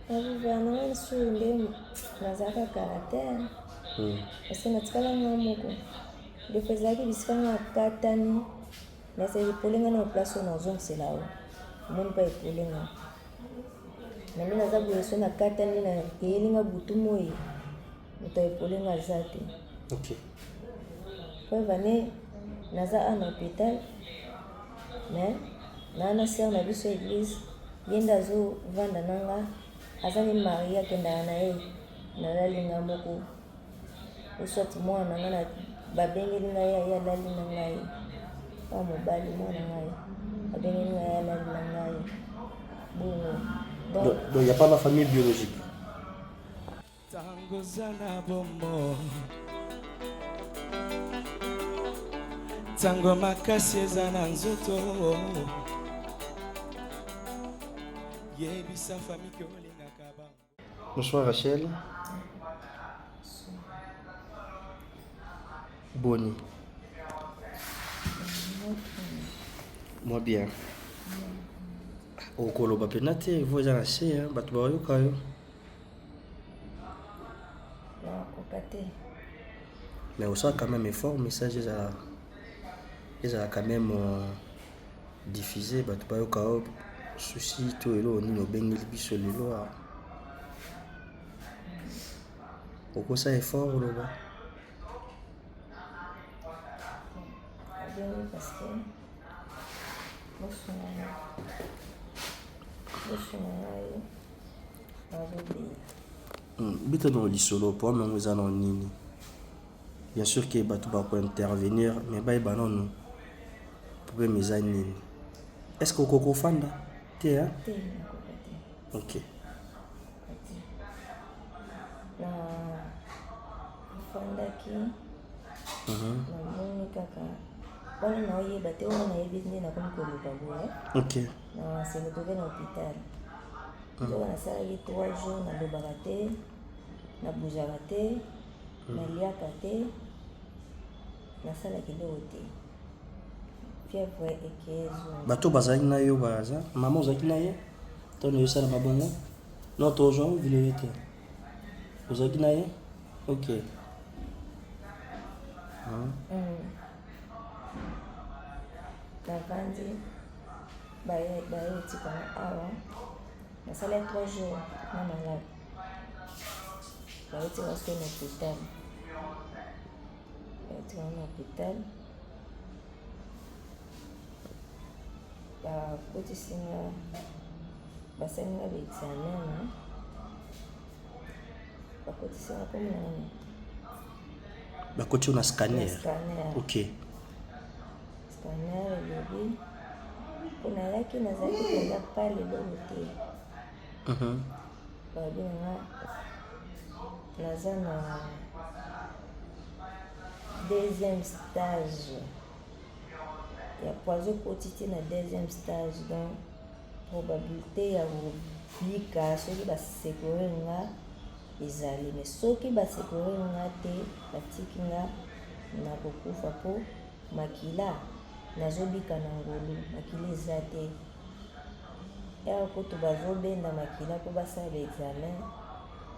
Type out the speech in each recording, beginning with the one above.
Navivaka na nga lisusu nde nazalaka kala te parce que natikala nga moko defa ezalaki bisika nga akatani mais epole nga na place oyo nazongisela yo omoni mpa epole nga na nde naza boye so nakatani na eyeli nga butu moi moto aepole nga aza te okay. Preuve ane naza awa na hopital mais naa na sœur na biso ya eglise ye nde azovanda na nga aza ni marie akendaka na ye nalali nga moko ou soit mwana na nga babengeli ngai ye alali na ngai oyo mobali mwana ngai babengeli ngai alali na ngai bongo. Donc il n'y a pas la famille biologique. Tango oza na bomoi, tango makasi eza na nzoto, yebisa famille ke olingaka bango. Bonsoir Rachel. Boni. Moi bien. Okoloba mpena te vo eza na se bato bayoka yo. Nakoka te. Mais osala quand même effort, message ezala ezala quand même diffusé, bato bayoka yo souci to eloko nini obengeli biso lelo awa. Okosala effort oloba. Nabengi parce que bosunga bosunga ngai. Beta nao lisolo problème yango eza nao nini? Bien sûr que bato bako intervenir mais bayeba nanu problème eza nini? Est ce que okoki kofanda te hein? Te, nakoka te. Ok. Te. Na nafandaki namoni kaka wana naoyeba te wana nayebi nde nakomi koloba boye. Ok. Na se retrouver na hôpital. Nzoka nasalaki 3 jours nalobaka te, nabougeaka te, naliaka te, nasalaka eloko te. Fièvre eke ezongi. Bato bazalaki na yo baza mama ozalaki na ye ntango ezosalama bongo? Non, tozwa ngo video te. Ozalaki na ye? Ok. Navandi baye baye otikanga awa nasala 3 jours na malade bayotika so na hôpital bayotikanga na hôpital bakotisi nga basali nga ba examen na bakotisi nga komi na nini. Bakoti yo na scanner? Scanner. Ok. Scanner elobi mpo nayaki nazalaki mpenza pale eloko te. Balobi na nga naza na deuxième stage ya poison ekoti ti na deuxième stage, donc probabilité ya kobika soki basecourir nga ezali, mais soki basecourir nga te batiki nga nakokufa mpo makila nazobika na ngolu makila eza te. Awa kutu bazobenda makila mpo basala ba examen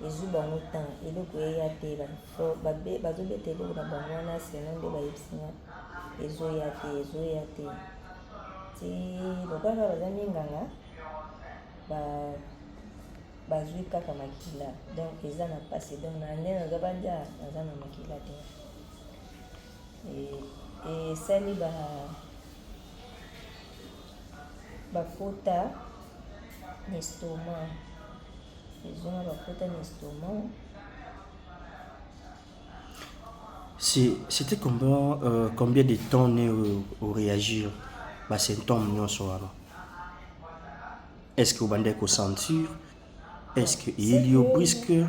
ezwi bango temps eloko eya te, bazobeta eloko na bango wana selon nde bayebisi nga ezoya te ezoya te ti lokola kaka baza minganga bazwi kaka makila donc eza na mpasi donc na nde naza bandia naza na makila te esali ba bapota na estomac ezonga bapota na estomac. C'était combien, combien de temps né au réagir ba symptômes nyonso wana? Est-ce que obandaki kosentir? Est-ce que eyeli yo brusque?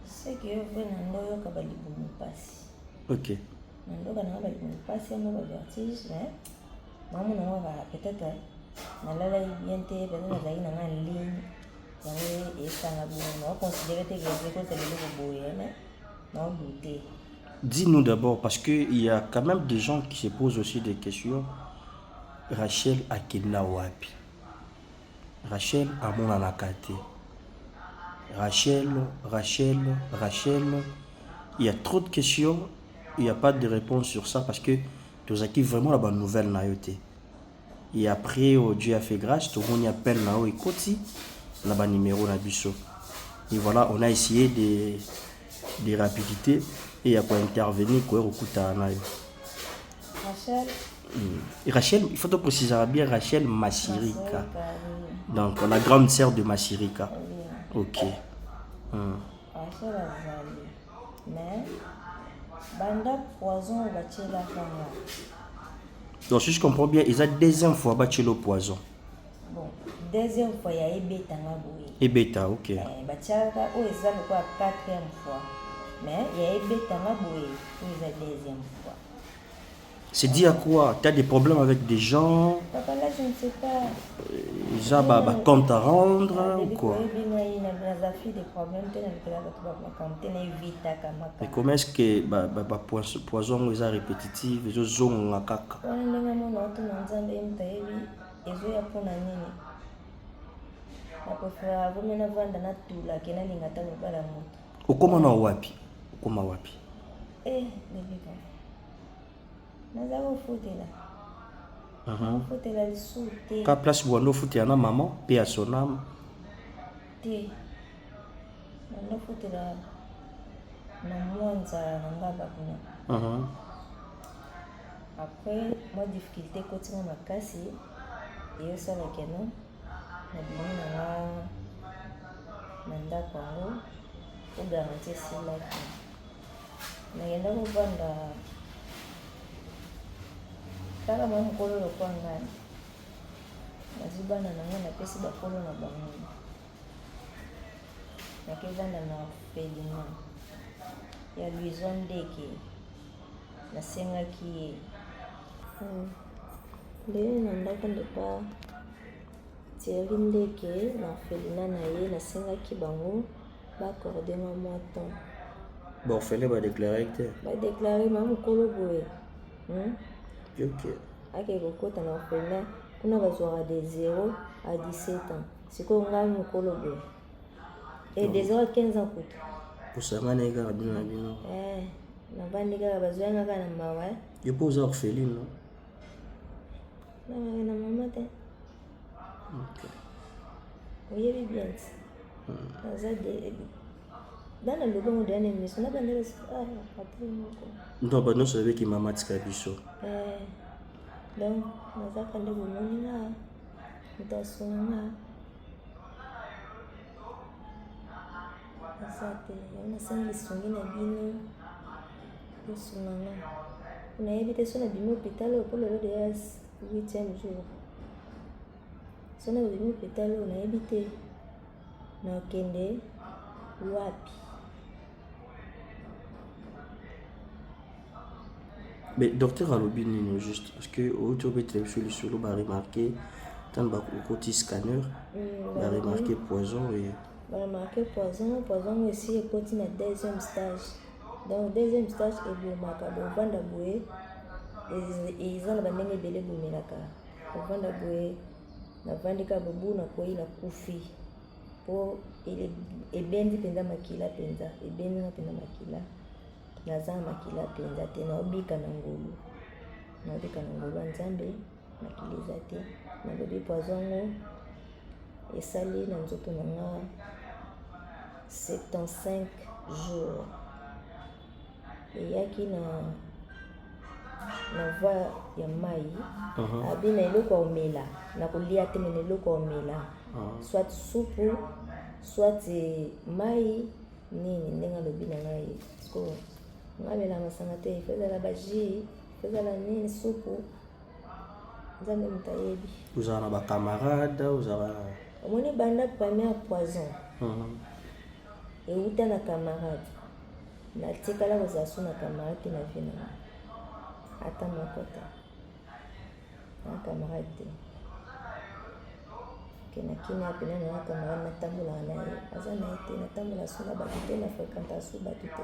Ce que yo vrai na ndo oyoka balibumu mpasi. Ok. Na ndoka nanga balibumu mpasi yango ba vertige mais naomona yango kaka peut-être nalalaki bien te, peut-être nazalaki nanga en ligne yango esanga bongo naoconsidere te ke ekozala eloko boye mais naodute. Dis-nous d'abord, parce qu'il y a quand même des gens qui se posent aussi des questions. Rachel akenda wapi? Rachel amonanaka te. Rachel, Rachel, Rachel. Il y a trop de questions, il n'y a pas de réponse sur ça parce que tozalaki vraiment na banouvelle na yo te. Et après, oh, Dieu a fait grâce, tomoni appel na yo ekoti na banuméro na biso. Et voilà, on a essayé de rapidité et ya kointervenir, koya kokutana na yo. Rachel. Et Rachel, il faut te préciser bien, Rachel Massirika. Masirika, oui. Donc la grande sœur de Massirika. Oui. Ok. Rachel azali, mais banda poison oyo batielaka nga. Donc si je comprends bien, eza deuxième fois batiela poison. Bon, deuxième fois ya ebetanga boye. Ebeta, ok. Eh, batiaka oyo eza lokola quatrième fois, mais ya ebetanga boye, oyo eza deuxième fois. C'est dit à quoi? Tu as des problèmes avec des gens? Papa, là, je ne sais pas. Eza ba compte à rendre ou quoi? Oyebi ngai, naza fille de problème te, nalukela bato bamakambo te, naevitaka Mais makambo. comment est-ce que ba poison yango eza répétitive, ezozonga kaka? Wana ndenge mona otuna Nzambe, ye moto ayebi ezoya mpona nini. Na préférer vomi navanda, natulake, nalinga ata mobala moto. Okóma na wapi? Okóma wapi? Eh, bebika, naza kofutela. Kofutela lisusu te. Ka place bwanda ofutela na mama mpe ya sonam? Te, nandofutela na mwa nzala na ngaba kuna. Après, mwa difficulté ekotinga makasi, eyosalaka no nabimi na nga na ndako yango po garantie esilaki. Nakenda kovanda kaka mwa mokolo lokwa ngai nazwi bana na ngai, napesi bakolo na bango, nakevanda na orphelinat ya Louison Ndeke, nasengaki ye ndenge na ndako ndepa Thierry Ndeke na orphelinat na ye, nasengaki bango baaccorde nga mwa temps. Baorphelin badéclare te? Badéclare ma mokolo boye, Ok. Ake kokota na orphelinat kuna, bazwaka de 0 à 17 ans. Sikoyo ngai mokolo boye e de 0 à 15 ans kutu. Kosangana ye kaka bino na bino. Eh, navandi kaka, bazwanga kaka na mawa, eh. Yo mpo oza orpheline, no? Na mama te. Ok. Oyebi bien ti naza de bana lobango deya na émission na bandela ate moko. Non, bato nyonso bayebeki mama atika biso. Eh, donc nazaka nde bomoni nga, moto asunga nga aza te. Yango nasengi lisungi na bino, bosunga nga. Nayebi te so nabimi hôpital oyo, mpo lelo deya huitième jour. So nabimi hôpital oyo, nayebi te nakende wapi. Mais docteur alobi nini au juste? Parce que outi obetela biso lisolo, baremarke ntango bakokoti scanner, baremarke poison et Baremarke poison. Poison ngo esi ekoti na deuxième stage. Donc deuxième stage ebomaka. Bovanda boye, eza na bandenge ebele ebomelaka. Kovanda boye, navandi kaka bobu, nakwei, nakufi, mpo ebendi mpenza makila, mpenza ebendi nga mpenza makila. Naza na makila mpenza te, naobika na ngolu, naobika na ngolu ya Nzambe. Makila eza te. Nalobi poison yango esali na nzoto na nga 75 jours. Eyaki na voie ya mai. Abi na eloko ya komela, na kolia te, me na eloko ya komela, soit supu, soit mai nini, ndenge alobi na ngai. Siko ngai amela masanga te, faut ezala bajus, faut ezala nini, supu. Nzambe moto ayebi. Ozala na bacamarade, ozala? Omoni, banda première poison euta na camarade, natikala kozala so na camarade te na vie na nga, ata moko te, na camarade te. Ke na kimia pena na camarade natambolaka na ye, aza na ye te. Natambola so na bato te, na fréquenta so bato te.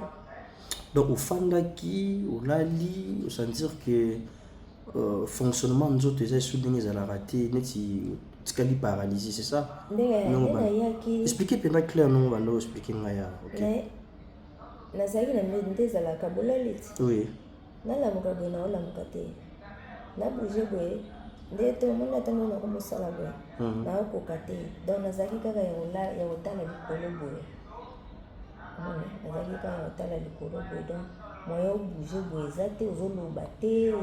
Donc ofandaki, olali, osentir que fonctionnement nzoto eza esu ndenge ezalaka te, neti Otikali paralysie, c'est ça? Ndenge nayaki. Expliquer mpenza clair ndenge banda oexpliquer ngai ya, ok. Nazalaki na nde ezalaka bolali ti. Oui. Nalamuka boye, naolamuka te, nabouge boye nde te, omoni ata ndenge nakomosala boye, naokoka te. Donc nazalaki kaka ya kotala likolo boye, omoni, nazalaki kaka ya kotala likolo boye. Donc moyen obouge boye eza te, ozoloba te,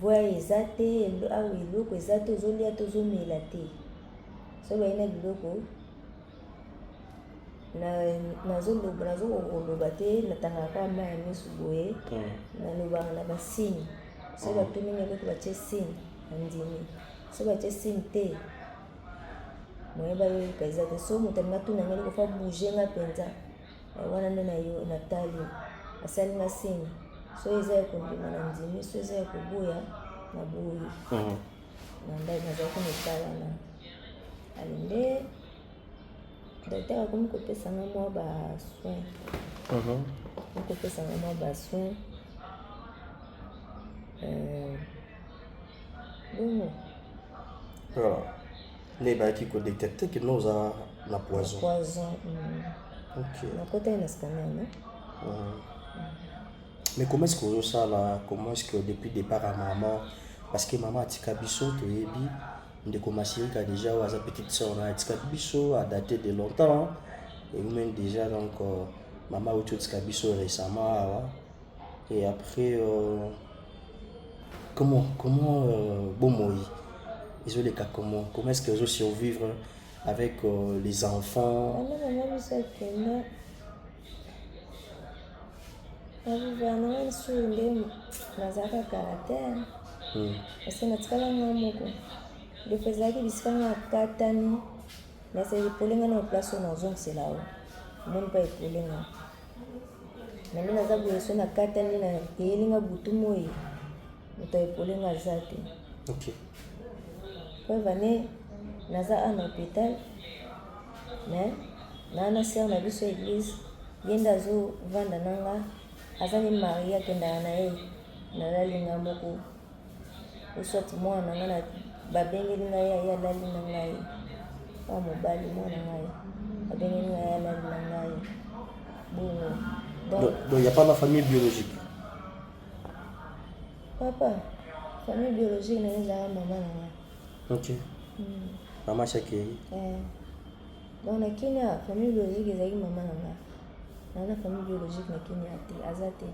voix eza te, awa eloko eza te, ozolia te, ozomela te. So baye na biloko, nazoloba, nazokoloba te, natangaka kaka mai ya miso boye. Nalobaka na basigne. So batuni nga eloko, batie signe, nandimi. So batie signe te, moye bayoyoka eza te. So moto alinga tuna nga eloko, faut bouge nga mpenza wana nde natali, asali nga signe. So eza ya kondima, na ndimi. So eza ya koboya, naboyi. Na ndai nazalaki na etalana. Ale nde docteur akomi kopesanga mwa basoin, akomi kopesanga mwa basoin bongo. Voilà, nde bayaki kodétecter ke no oza na poison. Poison. Nakotaki na scanner, no. Mais comment est-ce que ozosala? Comment est-ce que depuis départ ya maman, parce que maman atika biso, toyebi ndeko Masirika déjà oyo aza petite sœur na atika biso a daté de longtemps et vous-même déjà. Donc maman auti otika biso récemment awa et après comment bomoi ezoleka? Comment est-ce que ozo survivre avec les enfants? Bana, mama biso akenda, navivaka nanga lisusu nde nazalaka kala te, parce que natikala nga moko. Defo ezalaki bisika nga akatani, mais epole nga na place oyo nazongisela o omoni mpa epole nga na nde naza boye. So nakatani, na eyeli nga butu moi, moto aepole nga aza te. Preuve ane, naza awa na hôpital, mais naa na sœur na biso ya église, ye nde azovanda na nga. Aza ni mari, akendaka na ye, nalali nga moko, ou soit mwana na nga babengeli ngai ye, alali na ngai. Oyo mobali, mwana ngai babengeli ngai, alali na ngai bongo. Donc il n'y a pas la famille biologique? Papa, famille biologique na ye ezalaka mama na ngai. Ok, mama Shakeri. Eh. Donc na Kenya, famille biologique ezalaki mama na ngai. Naa na famille biologique na Kenya te, aza te,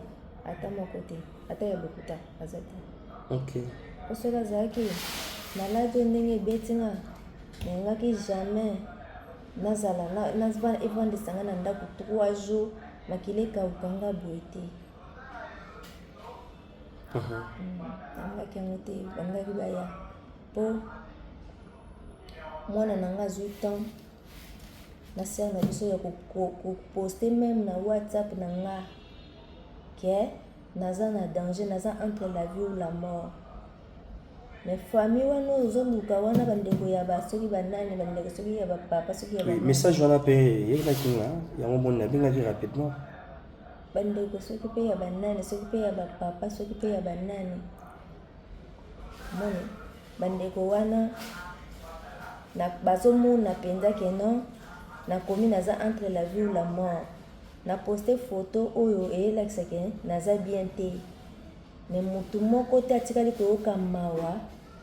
ata moko te, ata ya lokuta aza te. Po soki azalaki maladi oyo ndenge ebeti nga, nalingaki jamais nazala evandisa nga na ndako 3 jours, makila ekauka nga boye te. Nalingaki yango te. Balingaki baya mpo mwana na nga azwi temps na sœur na biso ya koposter même na WhatsApp na nga ke naza na danger, naza entre la vie ou la mort. Mais famille wana oyo ozoluka wana, bandeko ya basoki banani, bandeko soki ya bapapa, soki ya Oui, message wana mpe eyelaki nga yango, moni nabengaki rapidement. Bandeko soki mpe ya banani, soki mpe ya bapapa, soki mpe ya banani, moni bandeko wana na bazomona mpenza ke non, nakomi, naza entre la vie ou la mort. Naposte photo oyo eyelakisa ke naza bien te, mais motu moko te atikali koyoka mawa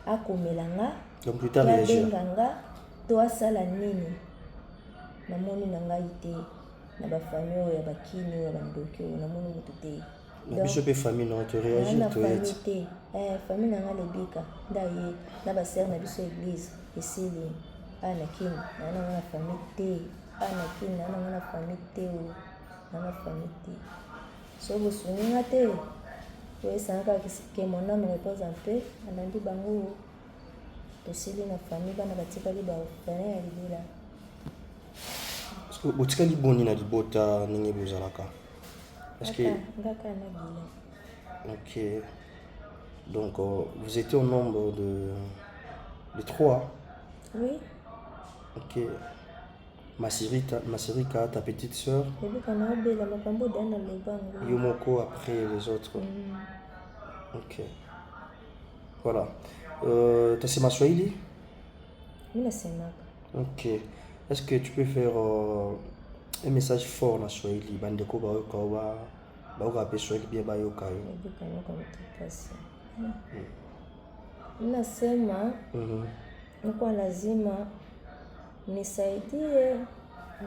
akomela nga Donc to abenga nga to asala nini. Namoni na ngai te na bafamille oyo ya bakini, oyo ya bandoki oyo, namoni motu te. Na biso mpe famille na to réagir. Na famille te. Famille na nga lebika nde aye na basœur na biso église esili. Awa na Kini naa nanga na famille te. Awa na Kini naa nanga na famille te, o naa na famille te. So bosungi nga te, oyesanga kaka ke mon âme repose en paix. Alandi bango, tosili na famille, bana batikali baorphelin ya libela. Botikali boni na libota ndenge bozalaka? Parce que ngaka na Guilin. Ok, donc vous étiez au nombre de trois? Oui. Ok, Masirika, Masirika, ta petite sœur. Ebika na obela makambo oda na lobango. Yo moko, après les autres. Ok, voilà. Tasema Swahili. Mi nasemaka. Ok. Est-ce que tu peux faire un message fort na Swahili? Bandeko bayoka yo, bayoka mpe Swahili bien, bayoka yo. Ebikanoka moto pasi. Mi nasema niko lazima nisaidie,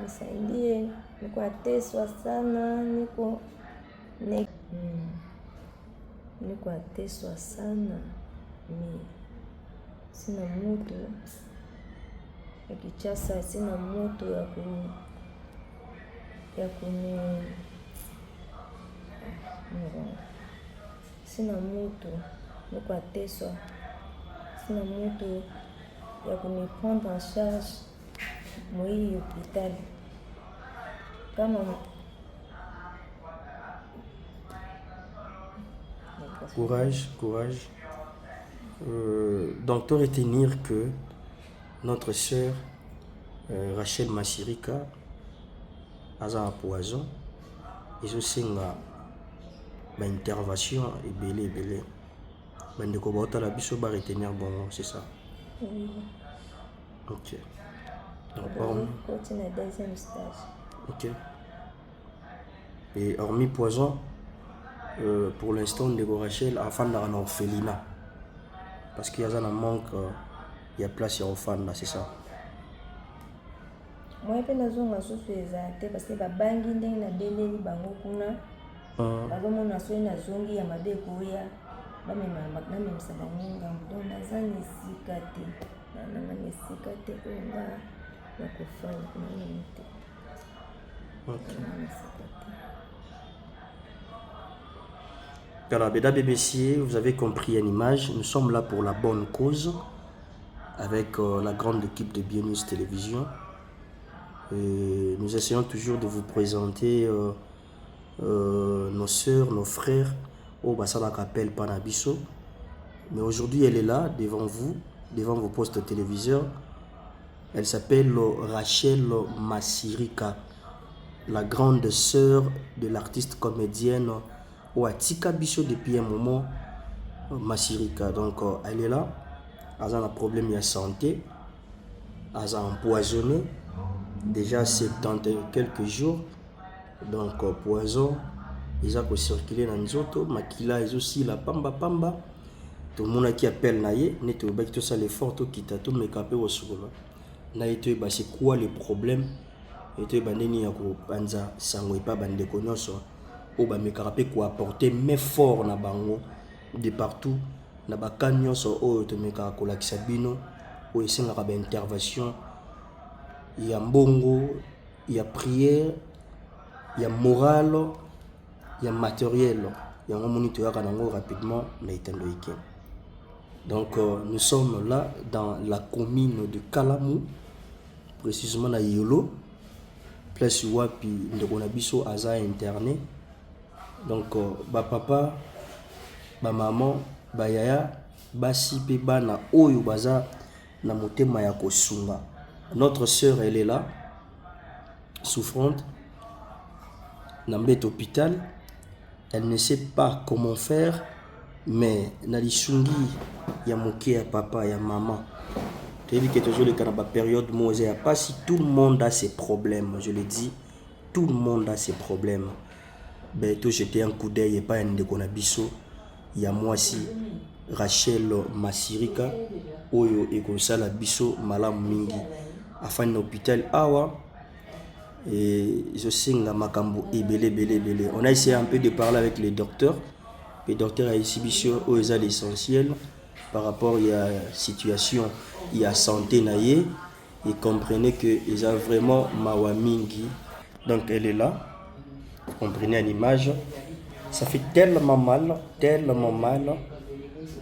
nisaidie, niko ateswa sana, niko ne, niko ateswa sana, mi sina mutu ya Kinshasa, sina mutu ya kuni Mungu. Sina mutu, niko ateswa, sina mutu ya kuni prendre en charge mwii hôpital kama. Courage, courage. Donc, to retenir que notre sœur Rachel Masirika aza na poison, ezosenga baintervention ebele ebele. Bandeko baotala biso baretenir bongo, c'est ça? Oui. Ok, donc hormis Koti na deuxième stage. Ok, et hormis poison, pour l'instant ndeko Rachel afandaka na orphelinat parce que aza na manque ya place ya kofanda, c'est ça? Moye mpe nazonga susu eza te parce que babangi ndenge nabeleli bango kuna. Bazomona soki nazongi ya mabe ekoya, bamemisa bango ngambo. Donc naza na esika te, nanga na esika te oyo nga nakofanda nanu te. Naza na esika te. Voilà, mesdames et messieurs, vous avez compris une image. Nous sommes là pour la bonne cause avec la grande équipe de BNews Télévision. Et nous essayons toujours de vous présenter nos sœurs, nos frères oyo basalaka appel mpo na biso. Mais aujourd'hui, elle est là devant vous, devant vos postes téléviseurs. Elle s'appelle Rachel Masirika, la grande sœur de l'artiste comédienne oyo atika biso depuis un moment, Masirika. Donc, elle est là. Elle a un problème de santé. Elle a empoisonné déjà 70 et quelques jours. Donc, poison, eza kocirculer na nzoto, makila ezosila pamba pamba. Tomonaki appel na ye nde toyebaki tosala effort, tokita, tomeka mpe kosukola na ye, toyeba c'est quoi le problème e toyeba ndeni ya kopanza sango epa bandeko nyonso oyo bamekaka mpe koapporter main fort na bango de partout na baka nyonso oyo tomekaka kolakisa bino, oyo esengaka baintervention ya mbongo, ya prière, ya morale, ya matériel. Yango moni toyaka nango rapidement na etando eke. Donc nous sommes là dans la commune de Kalamu, précisément na Yolo, place wapi ndeko na biso aza interné. Donc bapapa, bamama, bayaya, basi mpe bana oyo baza na motema ya kosunga notre sœur, elle est là, souffrante na mbeto hôpital. Elle ne sait pas comment faire, mais na lisungi ya moke ya papa, ya mama, toyebi ke tozoleka na bapériode moko eza ya pasi. Tout le monde a ses problèmes, je le dis, tout le monde a ses problèmes. Ben, tojeter un coup d'œil epai ya ndeko na biso ya mwasi Rachel Masirika, oyo ekosala biso malamu mingi. Afandi na hôpital awa, ezosenga makambo ebele ebele ebele. On a essayé un peu de parler avec les docteurs. Le docteur ayebisi biso oyo eza l'essentiel par rapport ya situation ya santé na ye. Et comprenez que eza vraiment mawa mingi. Donc elle est là, comprenez en image, ça fait tellement mal, tellement mal.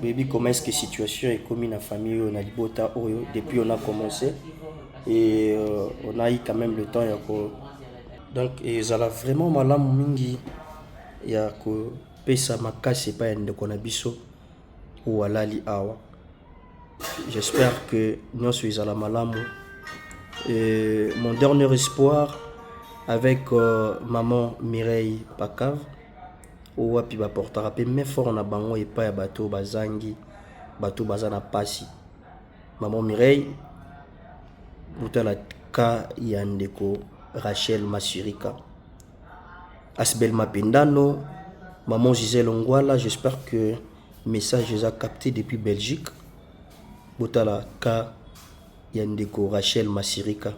Baby, comment est-ce que situation ekomi na famille oyo, na libota oyo? Depuis on a commencé et on a eu quand même le temps ya ko, donc ezala vraiment malamu mingi ya kopesa makasi epai ya ndeko na biso oyo alali awa. J'espère que nyonso ezala malamu. Et mon dernier espoir avec maman Mireille Pakav, oyo wapi baportaka mpe main fort na bango epai ya bato oyo bazangi, bato baza na pasi. Maman Mireille. Botala cas ya ndeko Rachel Masirika. Asbel Mapendano, maman Gisèle Ngwala, j'espère que message eza capté depuis Belgique. Botala cas ya ndeko Rachel Masirika.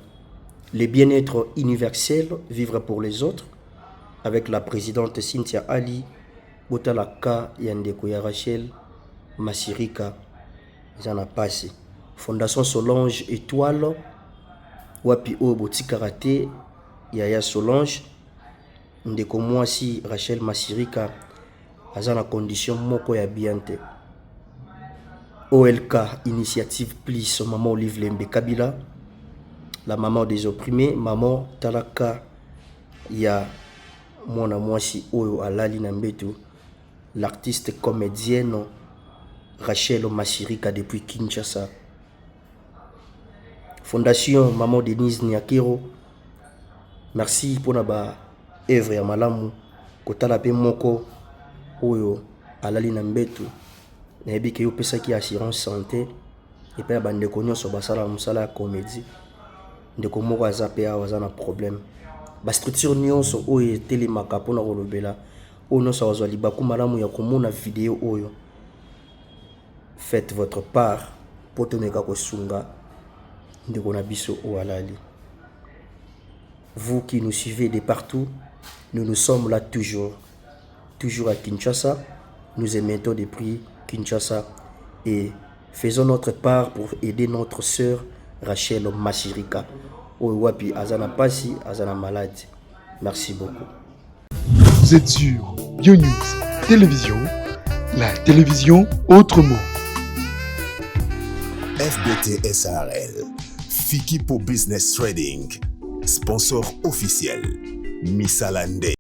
Le bien-être universel, vivre pour les autres, avec la présidente Cynthia Ali. Botala cas ya ndeko ya Rachel Masirika. Eza na pasi. Fondation Solange Étoile, wapi oyo botikaka te yaya Solange. Ndeko mwasi Rachel Masirika aza na condition moko ya bien te. OLK Initiative Plus, maman Olive Lembe Kabila, la maman des opprimés, maman talaka ya mwana mwasi oyo alali na mbeto, l'artiste comédienne Rachel Masirika depuis Kinshasa. Fondation Maman Denise Niakero, merci pour ba œuvre ya malamu kotala pe moko oyo alali na mbeto. Nayebi ke yo opesaki assurance santé epai ya bandeko nyonso basala mosala ya comédie. Ndeko moko aza pe awa aza na problème. Ba structure nyonso oyo etelemaka mpona kolobela oyo nyonso azwa libaku malamu ya komona video oyo, faites votre part po tomeka kosunga ndeko na biso oyo alali. Vous qui nous suivez de partout, nous nous sommes là toujours, toujours à Kinshasa. Nous émettons depuis Kinshasa et faisons notre part pour aider notre sœur Rachel Masirika. Oyo wapi azana pasi, azana malade. Merci beaucoup. Vous êtes sur BioNews Télévision, la télévision autrement. FBT SARL, Fikipo Business Trading, sponsor officiel, Misalande.